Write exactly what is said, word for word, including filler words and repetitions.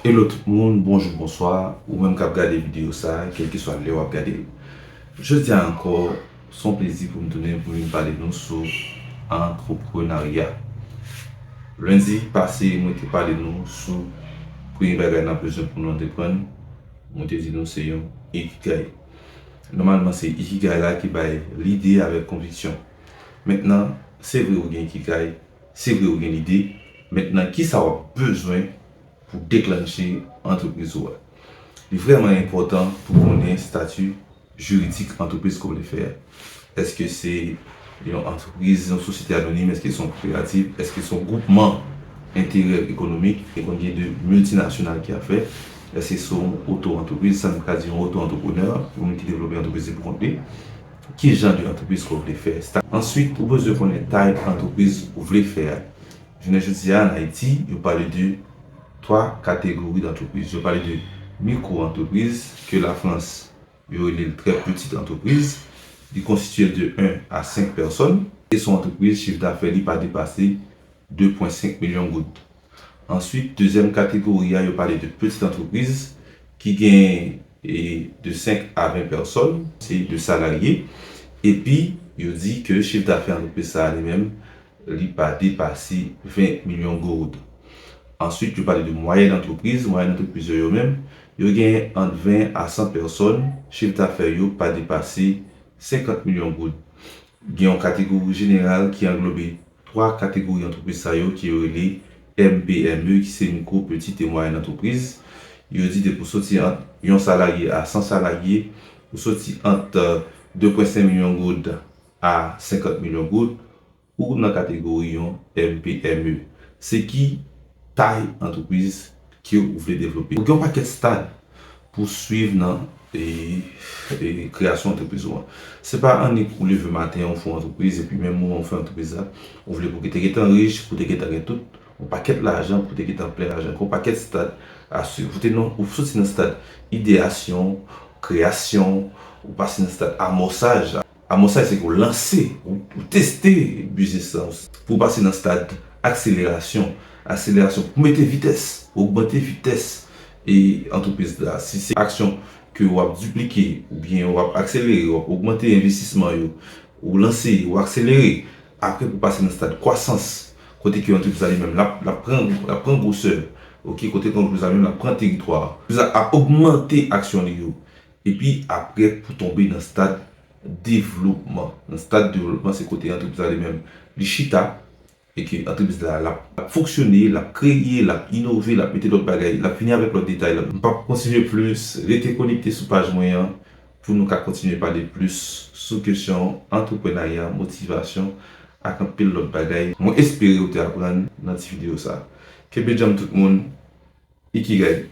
Hello tout moun, bonjou, bonswa, ou menm k ap gade videyo sa, kèlkeswa lè w ap gade l. Jodi a ankò, se yon plezi pou m tounen pou m vin pale nou sou antreprenarya. Lendi pase, mwen te pale nou sou premye bagay n ap bezwen pou nou antreprann, mwen te di nou se yon ikigai. Nòmalman, se ikigai la ki bay lide avèk konviksyon. Mentnan, se vre ou gen ikigai, se vre ou gen lide. Mentnan, kisa w ap bezwen pou deklanche antrepriz ou a? Li vrèman enpòtan pou konnen estati jiridik antrepriz ke w vle fè a. Èske se yon antrepriz, yon sosyete anonim? Èske se yon koperativ? Èske se yon gwoupman enterè ekonomik? E konn gen de miltinasyonal ki ap fè. Èske se yon oto-antrepriz? Sa nou ka di yon oto-antreprenè, yon moun ki devlope antrepriz li pou kont li. Ki jan de antrepriz ke w vle fè? Answit, ou bezwen konnen tay antrepriz ou vle fè a. Jounen jodi a, an Ayiti, yo pale de twa kategori d'antrepriz. Yo pale de mikwo-antrepriz, ke Lafrans, yo rele l très petite entreprise. Li konstitye de en a senk pèsòn. E se yon antrepriz, chif dafè li pa depase de pwen senk milyon goud. Answit, dezyèm kategori a, yo pale de petit antrepriz ki gen e, de senk a ven pèsòn, se de salarye. Epi, yo di ke chif dafè antrepriz sa a li menm, li pa depase ven milyon goud. Answit, yo pale de mwayèn antrepriz. Mwayèn antrepriz yo, yo menm, yo gen ant ven a san pèsòn, chif dafè yo pa depase senkant milyon goud. Gen yon kategori jeneral ki anglobe twa kategori antrepriz sa yo ki yo rele M P M E, ki se mikwo, petit e mwayèn antrepriz. Yo di depi w soti ant yon salarye a san salarye, ou soti ant, euh, de pwen senk milyon goud a senkant milyon goud, ou nan kategori yon M P M E. Se ki tay antrepriz ke ou vle devlope? Ou gen yon pakèt stad pou swiv nan, e, e, kreyasyon antrepriz ou an. Se pa annik ou leve maten an, ou fè yon antrepriz, epi menm moman ou fè antrepriz la, ou vle pou te gentan rich, pou te gentan gen tout yon pakèt lajan, pou te gentan plen lajan, gen yon pakèt stad a swiv. Ou te nan, ou soti nan stad ideyasyon, kreyasyon, ou pase nan stad amòsaj. Amòsaj se ke w lanse, ou, ou teste biznis lan. Pou w pase nan stad akselerasyon. Akselerasyon, pou mete vitès, ogmante vitès e antrepriz la. Si se aksyon ke w ap diplike, oubyen w ap akselere, w ap ogmante envestisman yo, ou lanse, ou akselere. Apre, pou pase nan stad kwasans, kote ke antrepriz la li menm, l ap, l ap pran, l ap pran gwosè. Oke, kote ke antrepriz la menm, l ap pran teritwa. Antrepriz la ap ogmante aksyon li yo. Epi apre, pou tonbe nan stad devlopman. Nan stad devlopman, se kote antrepriz la li menm, li chita, e ke antrepriz la, l ap, l ap fonksyone, l ap kreye, l ap inove, l ap mete lòt bagay, l ap vini avèk lòt detay la. M p ap kontinye plis, rete konekte sou paj mwen an pou nou ka kontinye pale plis sou kesyon antreprenarya, motivasyon, ak anpil lòt bagay. Mwen espere ou te aprann nan ti videyo sa. Kenbe djanm tout moun. Ikigai.